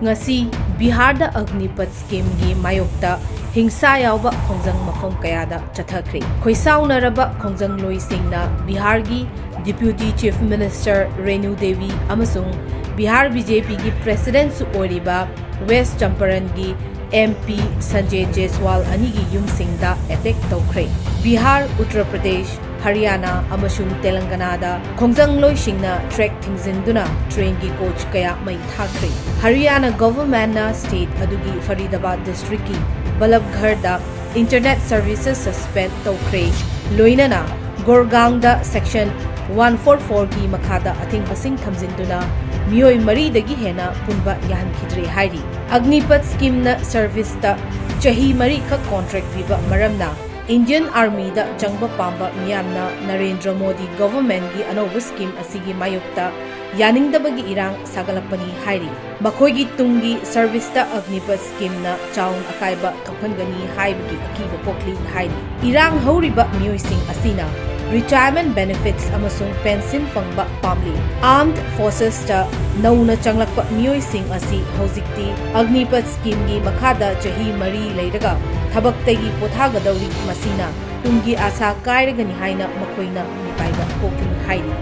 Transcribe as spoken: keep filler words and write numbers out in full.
ꯉꯁꯤ ꯕꯤꯍꯥꯔꯗ ꯑꯒꯅꯤꯄꯊ ꯁ꯭ꯀꯤꯝꯒꯤ ꯃꯥꯌꯣꯛꯇ ꯍꯤꯡꯁꯥ ꯌꯥꯎꯕ ꯈꯣꯡꯖꯪ ꯃꯐꯝ ꯀꯌꯥꯗ ꯆꯠꯊꯈ꯭ꯔꯦ꯫ ꯈꯣꯏꯁꯥꯎꯅꯔꯕ ꯈꯣꯡꯖꯪꯂꯣꯏꯁꯤꯡꯅ ꯕꯤꯍꯥꯔꯒꯤ Deputy Chief Minister Renu Devi ꯑꯃꯁꯨꯡ ꯕꯤꯍꯥꯔ ꯕꯤ ꯖꯦ ꯄꯤꯒꯤ Presidentꯁꯨ ꯑꯣꯏꯔꯤꯕ ꯋꯦꯁ꯭ꯠ ꯆꯝꯄꯥꯔꯟꯒꯤ ꯑꯦꯝ ꯄꯤ ꯁꯟꯖꯦ ꯖꯦꯁꯋꯥꯜ ꯑꯅꯤꯒꯤ ꯌꯨꯝꯁꯤꯡꯗ attack ꯇꯧꯈ꯭ꯔꯦ꯫ ꯕꯤꯍꯥꯔ, ꯎꯠꯇꯔ ꯄ꯭ꯔꯗꯦꯁ, ꯍꯔꯤꯌꯥꯅꯥ ꯑꯃꯁꯨꯡ ꯇꯦꯂꯪꯒꯅꯥꯗ ꯈꯣꯡꯖꯪꯂꯣꯏꯁꯤꯡꯅ track ꯊꯤꯡꯖꯤꯟꯗꯨꯅ trainꯒꯤ coach ꯀꯌꯥ ꯃꯩ ꯊꯥꯈ꯭ꯔꯦ꯫ ꯍꯔꯤꯌꯥꯅꯥ governmentꯅ state ꯑꯗꯨꯒꯤ ꯐꯔꯤꯗꯥꯕꯥꯗ districtꯀꯤ ꯕꯂꯕꯒꯔꯗ internet services suspend ꯇꯧꯈ꯭ꯔꯦ꯫ ꯂꯣꯏꯅꯅ ꯒꯣꯔꯒꯥꯎꯟꯗ Section one four fourꯒꯤ ꯃꯈꯥꯗ ꯑꯊꯤꯡꯕꯁꯤꯡ ꯊꯝꯖꯤꯟꯗꯨꯅ ꯃꯤꯑꯣꯏ ꯃꯔꯤꯗꯒꯤ ꯍꯦꯟꯅ ꯄꯨꯟꯕ ꯌꯥꯍꯟꯈꯤꯗ꯭ꯔꯦ ꯍꯥꯏꯔꯤ꯫ ꯑꯒꯅꯤꯄꯊ ꯁ꯭ꯀꯤꯝꯅ serviceꯇ ꯆꯍꯤ ꯃꯔꯤꯈꯛ contract ꯄꯤꯕ ꯃꯔꯝꯅ Indian Armyꯗ ꯆꯪꯕ ꯄꯥꯝꯕ ꯃꯤꯌꯥꯝꯅ ꯅꯔꯦꯟꯗ꯭ꯔ ꯃꯣꯗꯤ governmentꯀꯤ ꯑꯅꯧꯕ ꯁ꯭ꯀꯤꯝ ꯑꯁꯤꯒꯤ ꯃꯥꯌꯣꯛꯇ ꯌꯥꯅꯤꯡꯗꯕꯒꯤ ꯏꯔꯥꯡ ꯁꯥꯒꯠꯂꯛꯄꯅꯤ ꯍꯥꯏꯔꯤ꯫ ꯃꯈꯣꯏꯒꯤ ꯇꯨꯡꯒꯤ serviceꯇ ꯑꯒꯅꯤꯄꯊ ꯁ꯭ꯀꯤꯝꯅ ꯆꯥꯎꯅ ꯑꯀꯥꯏꯕ ꯊꯣꯛꯍꯟꯒꯅꯤ ꯍꯥꯏꯕꯒꯤ ꯑꯀꯤꯕ ꯄꯣꯛꯂꯤ ꯍꯥꯏꯔꯤ꯫ ꯏꯔꯥꯡ ꯍꯧꯔꯤꯕ ꯃꯤꯑꯣꯏꯁꯤꯡ ꯑꯁꯤꯅ retirement benefits ꯑꯃꯁꯨꯡ pension ꯐꯪꯕ ꯄꯥꯝꯂꯤ꯫ Armed forcesꯇ ꯅꯧꯅ ꯆꯪꯂꯛꯄ ꯃꯤꯑꯣꯏꯁꯤꯡ ꯑꯁꯤ ꯍꯧꯖꯤꯛꯇꯤ ꯑꯒꯅꯤꯄꯊ ꯁ꯭ꯀꯤꯝꯒꯤ ꯃꯈꯥꯗ ꯆꯍꯤ ꯃꯔꯤ ꯂꯩꯔꯒ ꯊꯕꯛꯇꯒꯤ ꯄꯣꯊꯥꯒꯗꯧꯔꯤ, ꯃꯁꯤꯅ ꯇꯨꯡꯒꯤ ꯑꯥꯁꯥ ꯀꯥꯏꯔꯒꯅꯤ ꯍꯥꯏꯅ ꯃꯈꯣꯏꯅ ꯃꯤꯄꯥꯏꯕ ꯄꯣꯛꯂꯤ ꯍꯥꯏꯔꯤ꯫